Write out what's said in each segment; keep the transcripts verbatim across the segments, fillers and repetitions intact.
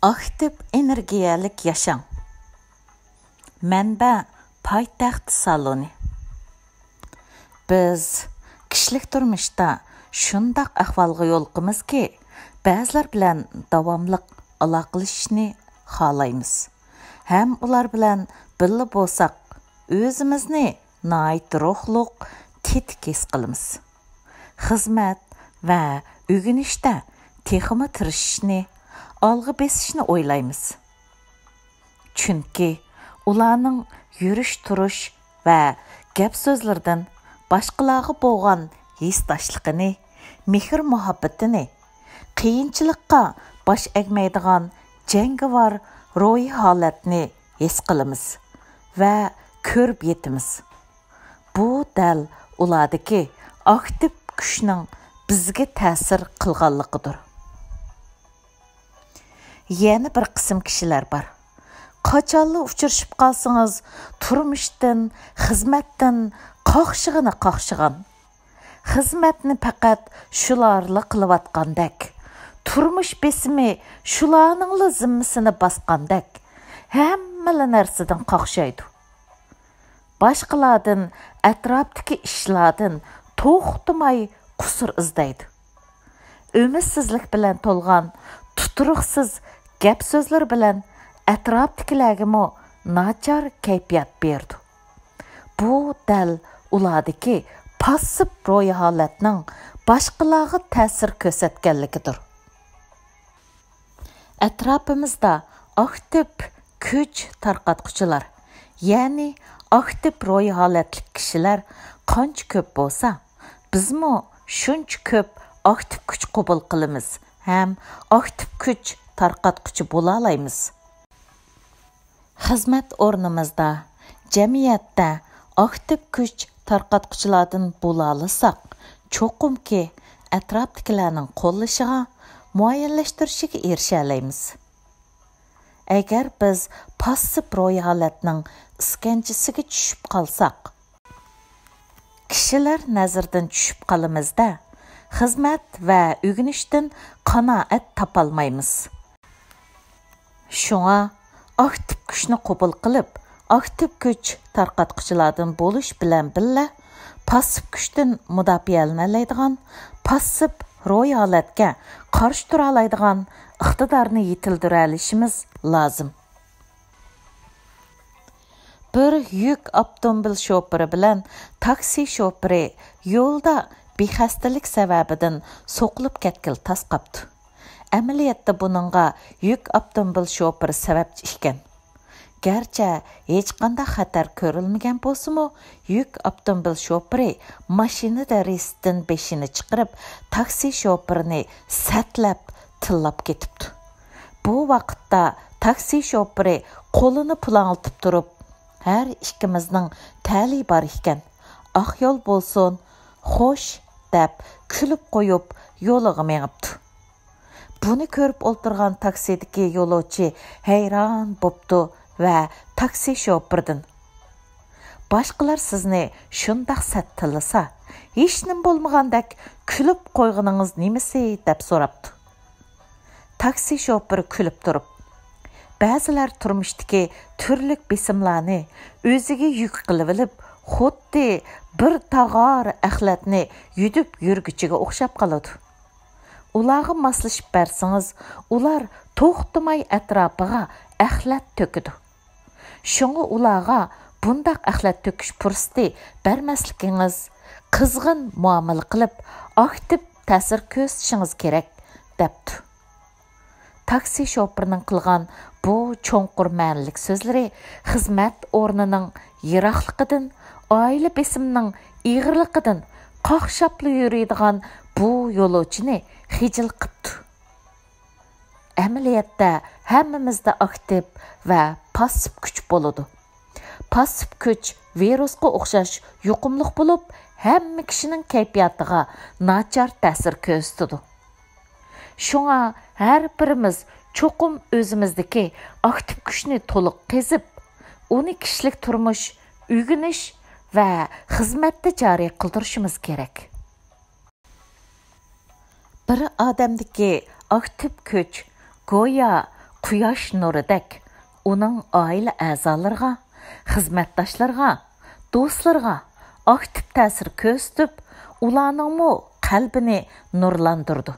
ئاكتىپ ئېنېرگىيەلىك ياشاڭ. مەنبە: پايتەخت سالونى. بىز كىشىلىك تۇرمۇشتا شۇنداق ئەھۋالغا يولۇقىمىزكى، بەزىلەر بىلەن داۋاملىق ئالاقىلىشىشنى خالايمىز ھەم ئۇلار بىلەن بىللە بولساق، ئۆزىمىزنى ناھايىتى روھلۇق، تېتىك ھېس قىلىمىز. خىزمەت ۋە ئۆگىنىشتە تېخىمۇ تىرىشىشنى، ئالغا بېسىشنى ئويلايمىز. چۈنكى ئۇلارنىڭ يۈرۈش-تۇرۇش ۋە گەپ-سۆزلىرىدىن باشقىلارغا بولغان ھېسداشلىقىنى، مېھىر-مۇھەببىتىنى، قىيىنچىلىققا باش ئەگمەيدىغان جەڭگىۋار روھىي ھالەتنى ھېس قىلىمىز ۋە كۆرۈپ يېتىمىز. بۇ دەل ئۇلاردىكى ئاكتىپ كۈچنىڭ بىزگە تەسىر قىلغانلىقىدۇر. يەنە بىر قىسىم كىشىلەر بار. قاچانلا ئۇچرىشىپ قالسىڭىز، تۇرمۇشتىن، خىزمەتتىن قاقشىغىنى قاقشىغان. خىزمەتنى پەقەت شۇلارلا قىلىۋاتقاندەك، تۇرمۇش بېسىمى شۇلارنىڭلا زىممىسىنى باسقاندەك، ھەممىلا نەرسىدىن قاقشايدۇ. باشقىلاردىن، ئەتراپتىكى ئىشلاردىن توختىماي قۇسۇر ئىزدەيدۇ. ئۈمىدسىزلىك بىلەن تولغان تۇتۇرۇقسىز گەپ-سۆزلىرى بىلەن ئەتراپتىكىلەرگىمۇ ناچار كەيپىيات بېرىدۇ. بۇ دەل ئۇلاردىكى پاسسىپ روھىي ھالەتنىڭ باشقىلارغا تەسىر كۆرسەتكەنلىكىدۇر. ئەتراپىمىزدا ئاكتىپ كۈچ تارقاتقۇچىلار، يەنى ئاكتىپ روھىي ھالەتلىك كىشىلەر قانچە كۆپ بولسا، بىزمۇ شۇنچە كۆپ ئاكتىپ كۈچ قوبۇل قىلىمىز ھەم ئاكتىپ كۈچ تارقاتقۇچى بولالايمىز. خىزمەت ئورنىمىزدا، جەمئىيەتتە ئاكتىپ كۈچ تارقاتقۇچىلاردىن بولالىساق، چوقۇمكى ئەتراپتىكىلەرنىڭ قوللىشىغا، مۇئەييەنلەشتۈرۈشىگە ئېرىشەلەيمىز. ئەگەر بىز پاسسىپ روھىي ھالەتنىڭ ئىسكەنجىسىگە چۈشۈپ قالساق، كىشىلەر نەزىرىدىن چۈشۈپ قالىمىز-دە، خىزمەت ۋە ئۆگىنىشتىن قانائەت تاپالمايمىز. شۇڭا ئاكتىپ كۈچنى قوبۇل قىلىپ، ئاكتىپ كۈچ تارقاتقۇچىلاردىن بولۇش بىلەن بىللە، پاسسىپ كۈچتىن مۇداپىئەلىنەلەيدىغان، پاسسىپ روھىي ھالەتكە قارشى تۇرالايدىغان ئىقتىدارنى يېتىلدۈرەلىشىمىز لازىم. بىر يۈك ئاپتوموبىل شوپۇرى بىلەن تاكسى شوپۇرى يولدا بىخەستەلىك سەۋەبىدىن سوقۇلۇپ كەتكىلى تاس قاپتۇ. ئەمەلىيەتتە بۇنىڭغا يۈك ئاپتوموبىل شوپۇرى سەۋەبچى ئىكەن. گەرچە ھېچقانداق خەتەر كۆرۈلمىگەن بولسىمۇ، يۈك ئاپتوموبىل شوپۇرى ماشىنا دېرىزىسىدىن بېشىنى چىقىرىپ، تاكسى شوپۇرىنى سەتلەپ تىللاپ كېتىپتۇ. بۇ ۋاقىتتا تاكسى شوپۇرى قولىنى پۇلاڭلىتىپ تۇرۇپ، ھەر ئىككىمىزنىڭ تەلىيى بار ئىكەن. «ئاق يول بولسۇن، خوش» دەپ كۈلۈپ قويۇپ يولىغا مېڭىپتۇ. بۇنى كۆرۈپ ئولتۇرغان تاكسىدىكى يولۇچى ھەيران بوپتۇ ۋە تاكسى شوپۇرىدىن: «باشقىلار سىزنى شۇنداق سەت تىللىسا، ھېچنېمە بولمىغاندەك كۈلۈپ قويغىنىڭىز نېمىسى؟» دەپ سوراپتۇ. تاكسى شوپۇرى كۈلۈپ تۇرۇپ: «بەزىلەر تۇرمۇشتىكى تۈرلۈك بېسىملارنى ئۆزىگە يۈك قىلىۋېلىپ، خۇددى بىر تاغار ئەخلەتنى يۈدۈپ يۈرگۈچىگە ئوخشاپ قالىدۇ. ئۇلارغا ماسلىشىپ بەرسىڭىز، ئۇلار توختىماي ئەتراپىغا ئەخلەت تۆكىدۇ. شۇڭا ئۇلارغا بۇنداق ئەخلەت تۆكۈش پۇرسىتى بەرمەسلىكىڭىز، قىزغىن مۇئامىلە قىلىپ، ئاكتىپ تەسىر كۆرسىتىشىڭىز كېرەك» دەپتۇ. تاكسى شوپۇرىنىڭ قىلغان بۇ چوڭقۇر مەنىلىك سۆزلىرى خىزمەت ئورنىنىڭ يىراقلىقىدىن، ئائىلە بېسىمىنىڭ ئېغىرلىقىدىن قاقشاپلا يۈرىدىغان بۇ يولۇچىنى خىجىل قىپتۇ. ئەمەلىيەتتە ھەممىمىزدە ئاكتىپ ۋە پاسسىپ كۈچ بولىدۇ. پاسسىپ كۈچ ۋىرۇسقا ئوخشاش يۇقۇملۇق بولۇپ، ھەممە كىشىنىڭ كەيپىياتىغا ناچار تەسىر كۆرسىتىدۇ. شۇڭا ھەر بىرىمىز چوقۇم ئۆزىمىزدىكى ئاكتىپ كۈچنى تولۇق قېزىپ، ئۇنى كىشىلىك تۇرمۇش، ئۆگىنىش ۋە خىزمەتتە جارى قىلدۇرۇشىمىز كېرەك. بىر ئادەمدىكى ئاكتىپ كۈچ گويا قۇياش نۇرىدەك ئۇنىڭ ئائىلە ئەزالىرىغا، خىزمەتداشلىرىغا، دوستلىرىغا ئاكتىپ تەسىر كۆرسىتىپ، ئۇلارنىڭمۇ قەلبىنى نۇرلاندۇرىدۇ.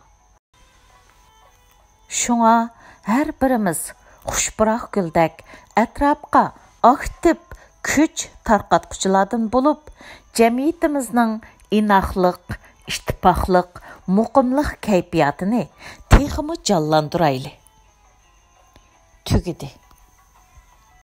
شۇڭا ھەر بىرىمىز خۇش پۇراق گۈلدەك ئەتراپقا ئاكتىپ كۈچ تارقاتقۇچىلاردىن بولۇپ، جەمئىيىتىمىزنىڭ ئىناقلىق، ئىتتىپاقلىق، مۇقىملىق كەيپىياتىنى تېخىمۇ جانلاندۇرايلى. تۈگىدى.